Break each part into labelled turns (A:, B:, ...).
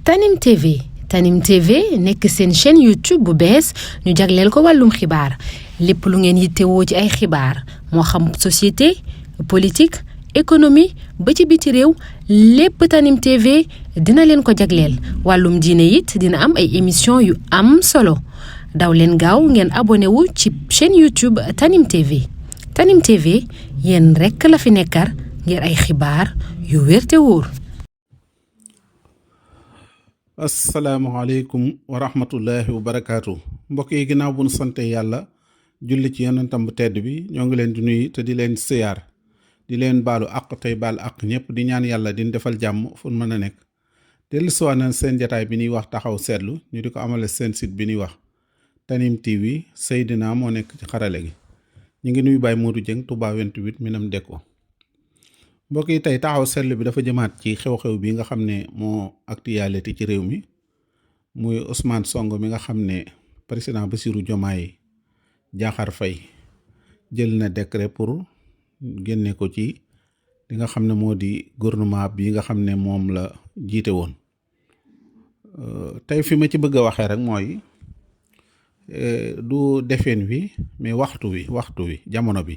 A: Tanim TV Tanim TV nekk seen chaîne YouTube bu bees ñu jagleel ko wàllum xibaar lépp lu ngeen yittewoo ci ay xibaar moo xam société politique économie ba ci biti réew lépp Tanim TV dina leen ko jagleel wàllum diine it dina am ay émission yu am solo daw leen gaaw ngeen abonné wu ci chaîne YouTube Tanim TV Tanim TV yéen rekk la fi nekkar ngir ay xibaar yu wér te wóor.
B: asalaamaaleykum wa rahmatullahi wa barakaatu mbokk yi ginnaaw bu nu sante yàlla julli ci yonentam bu tedd bi ñoo ngi leen di nuyu te di leen siyaar di leen baalu àq tey baal àq ñëpp di ñaan yàlla di defal jàmm fu mën a nekk dellu siwaat na seen jataay bi ñuy wax taxaw seetlu ñu di ko amale seen site bi ñuy wax Tanim TV Seydina moo nekk ci xarale gi ñu ngi nuyu Baye Modou Dieng Touba 28 Minam Dekko mbokk yi tey taxaw seetlu bi dafa jëmaat ci xew-xew bi nga xam ne moo actualité ci réew mi muy Ousmane Sonko mi nga xam ne président Bassirou Diomaye Diakhar Faye jël na décret pour génne ko ci li nga xam ne moo di gouvernement bi nga xam ne moom la jiite woon tey fi ma ci bëgg a waxee rek mooy du defeen wi mais waxtu wi jamono bi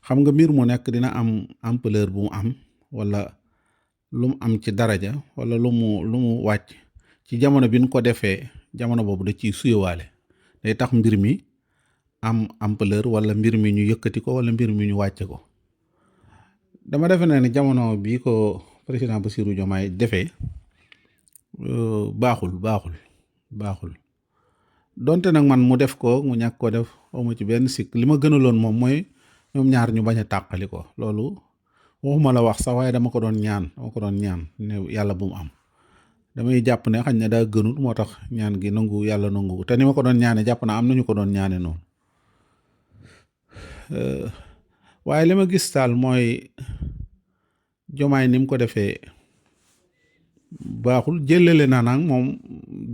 B: xam nga mbir mu nekk dina am ampleur bu mu am wala lu mu am ci daraja wala lu mu wàcc ci jamono bi ñu ko defee jamono boobu da ciy suyewaale day tax mbir mi am ampleur wala mbir mi ñu yëkkati ko wala mbir mi ñu wàcce ko dama defe ne jamono bi ko président Bassirou Diomaye defee baaxul donte nag man mu def ko mu ñàkk ko def awma ci benn sikk li ma gënaloon moom mooy ñoom ñaar ñu bañ a tàqali ko loolu waxuma la wax sax waaye dama ko doon ñaan ne yàlla bu mu am damay jàpp ne xañ ne daa gënut moo tax ñaan gi nangu yàlla nangu te ni ma ko doon ñaane jàpp na am nañu ko doon ñaane noonu waaye li ma gis daal mooy Jomaay ni mu ko defee baaxul jëlale naa nag moom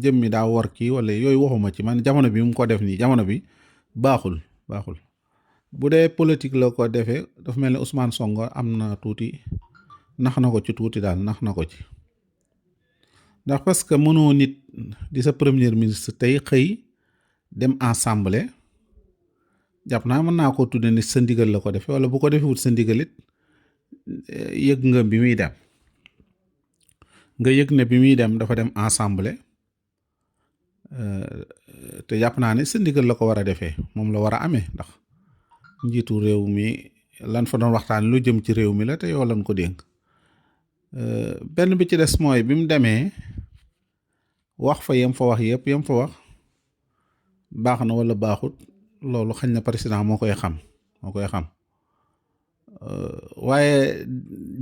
B: jëmmi daa war kii wala yooyu waxuma ci man jamono bi mu ko def nii jamono bi baaxul bu dee politique la ko defee dafa mel ni Ousmane Sonko am na tuuti nax na ko ci tuuti daal nax na ko ci ndax parce que mënoo nit di sa premier ministre tey xëy dem assemblée jàpp naa mën naa ko tudde ni sa ndigal la ko defee wala bu ko defewut sa ndigal it yëg nga bi muy dem nga yëg ne bi muy dem dafa dem assemblée te jàpp naa ne sa ndigal la ko war a defee moom la war a amee ndax njiitu réew mi lan fa doon waxtaan lu jëm ci réew mi la te yow lan ko dénk benn bi ci des mooy bi mu demee wax fa yem fa wax baax na wala baaxut loolu xañ na président moo koy xam waaye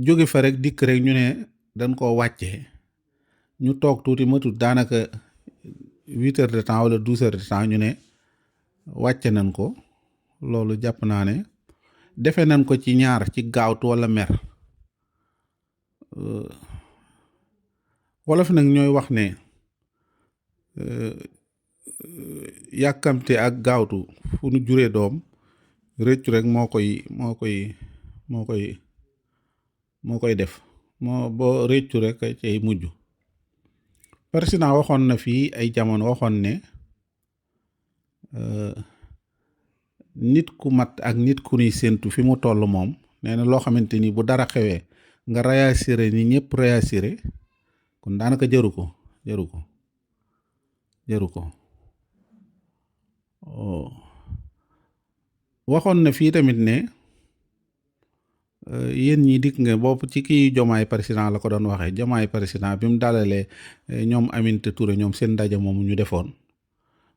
B: jóge fa rek dikk rek ñu ne dañ koo wàccee ñu toog tuuti matut daanaka 8 heures de temps wala 12 heures de temps ñu ne wàcce nañ ko loolu jàpp naa ne defe nañ ko ci ñaar ci gaawtu wala mer wolof nag ñooy wax ne yàkkamte ak gaawtu fu nu juree doom rëccu rek moo koy def boo rëccu rek cay mujj président waxoon na fii ay jamono waxoon ne nit ku mat ak nit ku nuy séentu fi mu toll moom nee na loo xamante ni bu dara xewee nga réagir ni ñëpp réagir kon daanaka jaru ko waxoon na fii tamit ne yéen ñi dikk nga bopp ci kii Jomaay président la ko doon waxee Jomaay président bi mu dalalee ñoom Aminata Touré ñoom seen ndaje moomu ñu defoon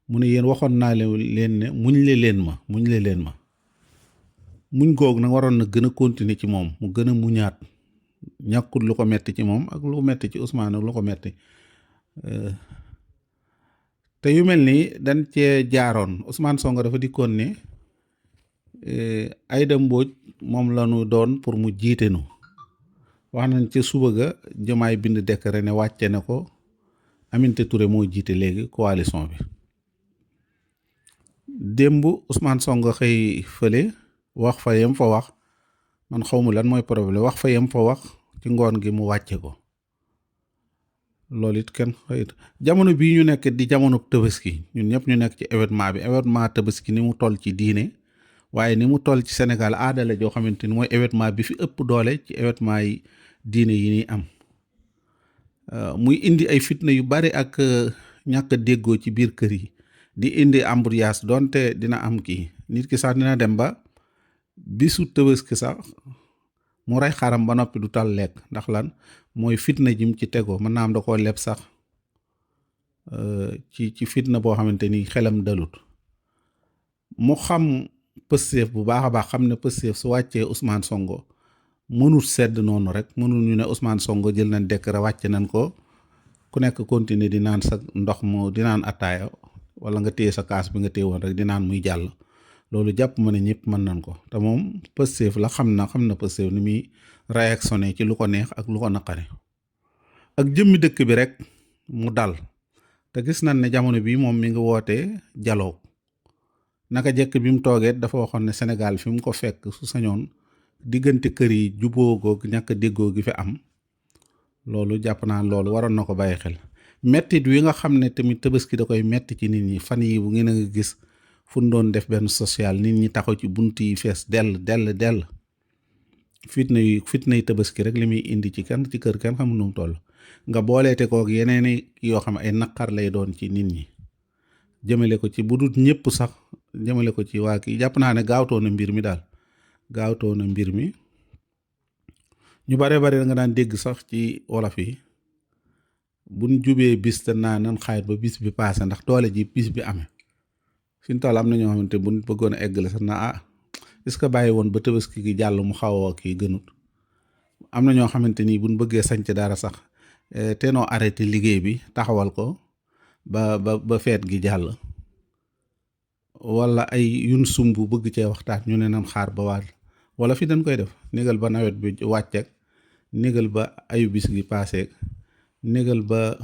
B: mu ne yéen waxoon naa leen ne muñ leen ma muñ goog nag waroon na gën a continuer ci moom mu gën a muñaat ñàkkut lu ko metti ci moom ak lu ko metti ci Ousmane ak lu ko metti te yu mel nii dañ cee jaaroon Ousmane Sonko dafa dikkoon ne Aïda Mbodj moom la ñu doon pour mu jiite nu wax nañ ca suba ga Diomaye bind décret ne wàcce na ko Aminata Touré moo jiite léegi coalition bi démb Ousmane Sonko xëy fële wax fa yem fa wax man xawma lan mooy problème wax fa yem fa wax ci ngoon gi mu wàcce ko loolu it kenn xëyit jamono bii ñu nekk di jamono Tabaski ñun ñëpp ñu nekk ci événement Tabaski ni mu toll ci diine waaye ni mu toll ci Sénégal aada la joo xamante ni mooy événement bi fi ëpp doole ci événement yi diine yi ñuy am muy indi ay fitna yu bari ak ñàkk a déggoo ci biir kër yi di indi embouteillage donte dina am kii nit ki sax dina dem ba bisu Tabaski sax mu rey xaram ba noppi du tal lekk ndax lan mooy fitna jim ci tegoo mën naa am da koo leb sax ci fitna boo xamante ni xelam dalut mu xam Pastef bu baax a baax xam ne Pastef su wàccee Ousmane Sonko mënul sedd noonu rek mënul ñu ne Ousmane Sonko jël nañ décret wàcce nañ ko ku nekk continuer di naan sa ndox mu di naan attaaya wala nga téye sa kaas bi nga téye woon rek di naan muy jàll loolu jàpp ma ne ñëpp mën nañ ko te moom Pastef la xam na Pastef ni muy réactionné ci lu ko neex ak lu ko naqari ak jëmmi dëkk bi rek mu dal te gis nañ ne jamono bi moom mi ngi wootee dialogue naka jekk bi mu toogee dafa waxoon ne Sénégal fi mu ko fekk su sañoon diggante kër yi jubóogoo ñàkk déggoo gi fi am loolu jàpp naa loolu waroon na ko bàyyi xel mettit wi nga xam ne tamit Tabaski da koy metti ci nit ñi fan yi bu ngeen a nga gis fu ñu doon def benn social nit ñi taxaw ci bunt yi fees dell fitna yi Tabaski rek li muy indi ci kër kenn xamul nu mu toll nga booleete kook yeneen yoo xam ay naqar lay doon ci nit ñi jëmale ko ci bu dul ñëpp sax jëmale ko ci waa kii jàpp naa ne gaawtoo na mbir mi ñu bare nga daan dégg sax ci wolof yi buñ jubee bis te naa nan xaayit ba bis bi paase ndax doole ji bis bi amee fi mu toll am na ñoo xamante buñ bëggoon a eggale sax na est-ce que bàyyi woon ba Tabaski gi jàll mu xaw a kii gënut am na ñoo xamante ni buñ bëggee sanc dara sax te noo arrêté liggéey bi taxawal ko ba feet gi jàll wala ay yun sumb bëgg cee waxtaan ñu ne nan xaar ba waat wala fi dañ koy def négal ba nawet bi wàcceeg négal ba ayu bis gi paaseeg négal ba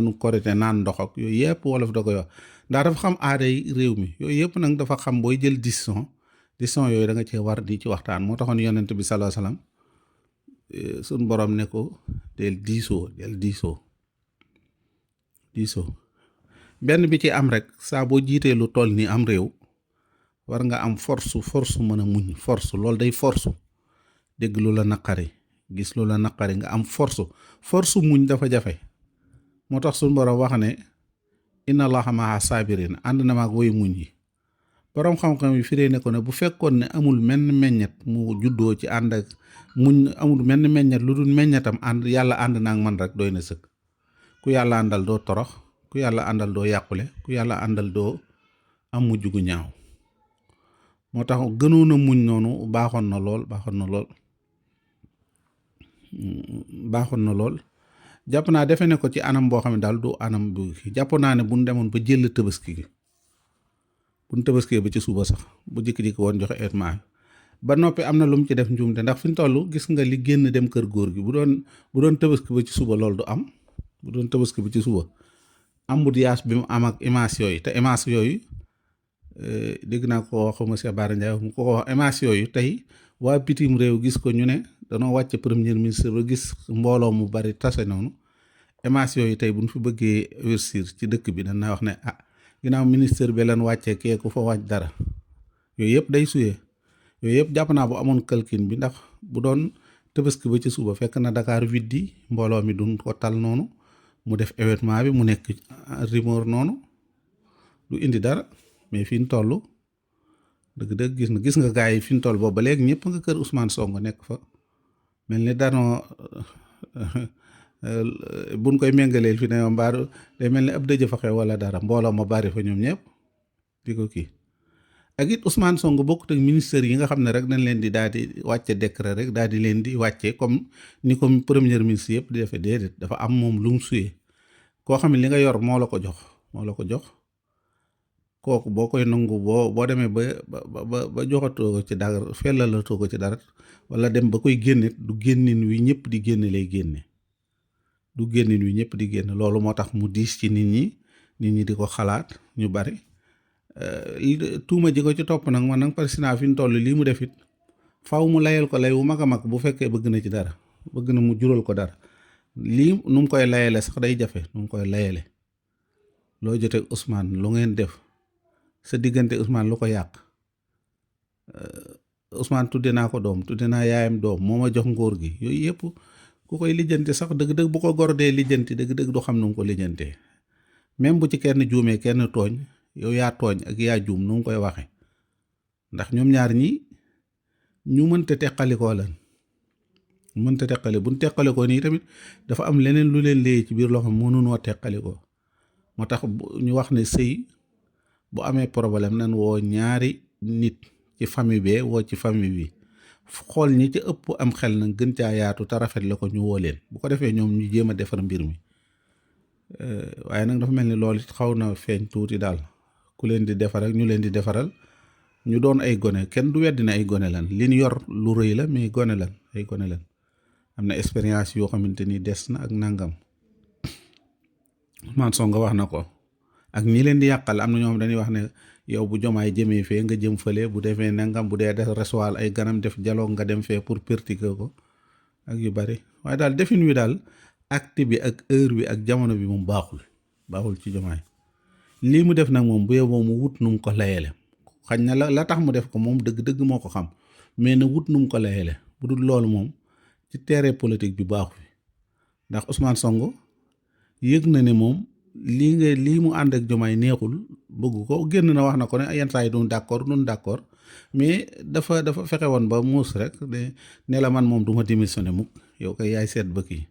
B: nu korite naan ndox ak yooyu yëpp wolof da koy wax ndax dafa xam aaday réew mi yooyu yëpp nag dafa xam booy jël décision yooyu da nga cee war di ci waxtaan moo taxoon yonent bi sallallahu alayhi wasallam suñ borom ne ko del diisoo benn bi ci am rek saa boo jiitee lu toll ni am réew war nga am force mën a muñ force loolu day force dégg lu la naqari gis lu la naqari nga am force muñ dafa jafe moo tax suñu borom wax ne inna allaha ma'a sabirin ànd na maag woy muñ yi borom xam-xam yi firee ne ko ne bu fekkoon ne amul menn meññet mu juddoo ci ànd ak muñ amul menn meññet lu dul meññetam yàlla ànd naag man rek doy na sëkk ku yàlla àndal doo torox ku yàlla àndal doo yàqule ku yàlla àndal doo am mujj gu ñaaw moo tax gënoon a muñ noonu baaxoon na lool jàpp naa defe ne ko ci anam boo xam ne daal du anam bu jàpp naa ne buñ demoon ba jël Tabaski gi buñ Tabaskee ba ci suba sax bu jikki-jikki woon joxe événement ba noppi am na lu mu ci def njuumte ndax fi ñu toll gis nga li génn dem kër góor gi bu doon Tabaski ba ci suba loolu du am bu doon Tabaski ba ci suba embouteillage bi mu am ak image yooyu te image yooyu dégg naa ko wax monsieur Bara Ndiaye mu ko wax image yooyu tey waa bitim réew gis ko ñu ne danoo wàcce premier ministre ba gis mbooloo mu bari tase noonu image yooyu tey bu ñu fi bëggee investir ci dëkk bi dañ naa wax ne ginnaaw ministre bi leen wàccee kee ku fa wàcc dara yooyu yëpp day suyee yooyu yëpp jàpp naa bu amoon calcul bi ndax bu doon Tabaski ba ci suba fekk na Dakar widdi mbooloo mi duñ ko tal noonu mu def événement bi mu nekk rumeur noonu du indi dara mais fi ñu toll dëgg-dëgg gis nga gars yi fi ñu toll boobu ba léegi ñëpp nga kër Ousmane Sonko nekk fa mel ni danoo buñ koy méngaleel fi ne mbaaru day mel ni ab dëj fa xew wala dara mbooloo ma bari fa ñoom ñëpp di ko kii ak it Ousmane Sonko bokkut ak ministère yi nga xam ne rek dañ leen di daal di wàcce décret rek daal di leen di wàcce comme ni ko premier ministre yëpp di defee déedéet dafa am moom lu mu suyee koo xam ne li nga yor moo la ko jox kooku boo koy nangu boo demee ba joxatoo ko ci dara fellalatoo ko ci dara wala dem ba koy génne du génnin wi ñëpp di génne lay génne loolu moo tax mu diis ci nit ñi di ko xalaat ñu bari tuuma ji ko ci topp nag man nag président fi ñu toll lii mu def it faw mu layal ko lay wu mag a mag bu fekkee bëgg na ci dara bëgg na mu jural ko dara lii nu mu koy layele sax day jafe nu mu koy layele loo jotee Ousmane lu ngeen def sa diggante Ousmane lu ko yàq Ousmane tudde naa ko doom tudde naa yaayam doom moo ma jox ngóor gi yooyu yëpp ku koy lijjanti sax dëgg-dëgg bu ko gor dee lijjanti dëgg-dëgg du xam nu mu ko lijjantee même bu ci kenn juumee kenn tooñ yow yaa tooñ ak yaa juum nu mu koy waxe ndax ñoom ñaar ñi ñu mënta teqalikoo lan mënta teqali buñ teqalikoo nii tamit dafa am leneen lu leen léegi ci biir loo xam mënunoo teqalikoo moo tax ñu wax ne sëy bu amee problème nan woo ñaari nit ci famille bee woo ci famille bi xool ñi ci ëpp am xel nag gën caa yaatu te rafet la ko ñu woo leen bu ko defee ñoom ñu jéem a defar mbir mi waaye nag dafa mel ni loolu xaw na feeñ tuuti daal ku leen di defar ak ñu leen di defaral ñu doon ay gone kenn du weddi na ay gone lan li ñu yor lu rëy la mais gone lan ay gone lan am na expérience yoo xamante ni des na ak nangam man Sonko wax na ko ak ñi leen di yàqal am na ñoom dañuy wax ne yow bu jomaay jëmee fee nga jëm fële bu defee nangam bu dee def recevoir ay ganam def dialogue nga dem fee pour critiquer ko ak yu bari waaye daal defin wi daal acte bi ak heure bi ak jamono bi moom baaxul ci jomaay lii mu def nag moom bu yeboo mu wut nu mu ko layele xañ na la tax mu def ko moom dëgg-dëgg moo ko xam mais na wut nu mu ko layele bu dul loolu moom ci terrain politique bi baaxu fi ndax Ousmane Sonko yëg na ne moom lii mu ànd ak jomaay neexul bëgg ko génn na wax na ko ne yenn saa yi duñ d'accord mais dafa fexe woon ba muus rek ne la man moom du ma démissionné mukk yow kay yaay seet bëgg yi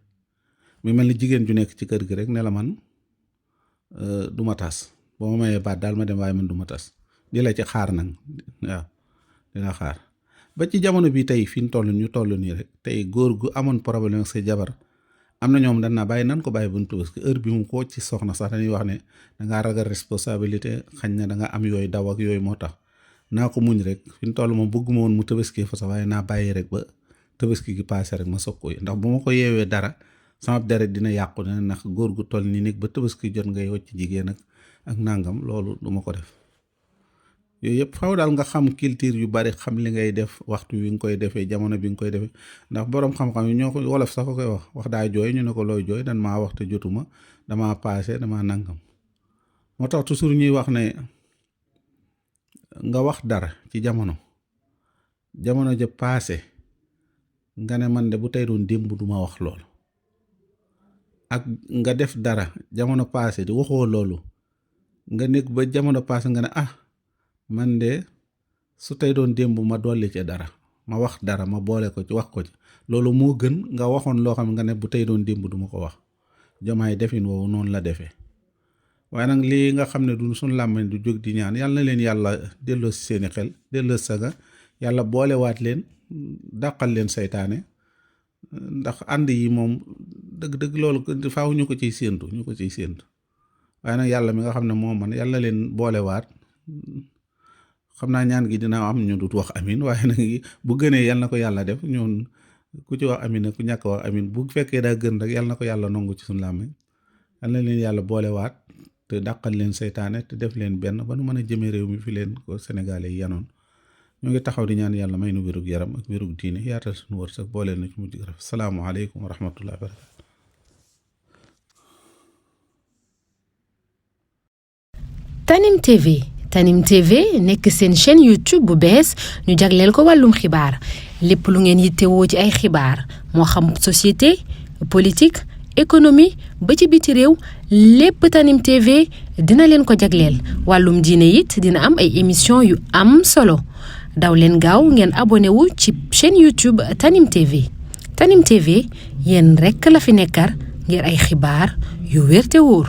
B: mu mel ni jigéen ju nekk ci kër gi rek ne la man du ma tas boo ma mayee baat daal ma dem waaye man du ma tas di la ci xaar nag waaw dina xaar ba ci jamono bi tey fi ñu toll nii rek tey góor gu amoon problème ak sa jabar am na ñoom dañ naa bàyyi nan ko bàyyi buntu parce que heure bi mu ko ci soxna sax dañuy wax ne dangaa ragal responsabilité xañ na danga am yooyu daw ak yooyu moo tax naa ko muñ rek fi ñu toll moom bëgguma woon mu tëbaskee fa sax waaye naa bàyyi rek ba tëbaski gi paase rek ma soog ko ndax bu ma ko yeewee dara sama deret dina yàqu ne ndax góor gu toll nii nekk ba tëbaski jot ngay wacc jigéen ak nangam loolu du ma ko def yooyu yëpp faw daal nga xam culture yu bari xam li ngay def waxtu wi nga koy defee jamono bi nga koy defee ndax boroom xam-xam yi ñoo ko wolof sax ko koy wax daa jooy ñu ne ko looy jooy dan maa wax te jotuma damaa paase damaa nangam moo tax toujours ñuy wax ne nga wax dara ci jamono ja paase nga ne man de bu tey doon démb duma wax loolu ak nga def dara jamono paase di waxoo loolu nga nekk ba jamono paase nga ne man de su tey doon démb ma dolli ci dara ma wax dara ma boole ko ci wax ko ci loolu moo gën nga waxoon loo xam nga ne bu tey doon démb duma ko wax jomaay defin woowu noonu la defee waaye nag lii nga xam ne du suñ làmmañ du jóg di ñaan yàlla na leen yàlla delloo si seeni xel delloo saga yàlla boolewaat leen dàqal leen saytaane ndax ànd yi moom dëgg-dëgg loolu faaw ñu ko ciy séentu waaye nag yàlla mi nga xam ne moo man yàlla leen boolewaat xam naa ñaan gi dina am ñu dut wax amin waaye nag bu gënee yal na ko yàlla def ñun ku ci wax amin ku ñàkk wax amin bu fekkee daa gën rek yal na ko yàlla nangu ci suñu làmmiñ yal na leen yàlla boolewaat te dàqal leen seytaane te def leen benn ba nu mën a jëmee réew mi fi leen ko Sénégalais yi yanoon ñoo ngi taxaw di ñaan yàlla may nu wérug yaram ak wérug diine yaatal suñu wërsëg boole na ci mujj rafet salaamualeykum wa rahmatullahi wa barakatu.
A: Tanim TV nekk seen chaîne YouTube bu bees ñu jagleel ko wàllum xibaar lépp lu ngeen yittewoo ci ay xibaar moo xam société politique économie ba ci biti réew lépp Tanim TV dina leen ko jagleel wàllum diine it dina am ay émission yu am solo daw leen gaaw ngeen abonné wu ci chaîne YouTube Tanim TV yéen rekk la fi nekkar ngir ay xibaar yu wér te wóor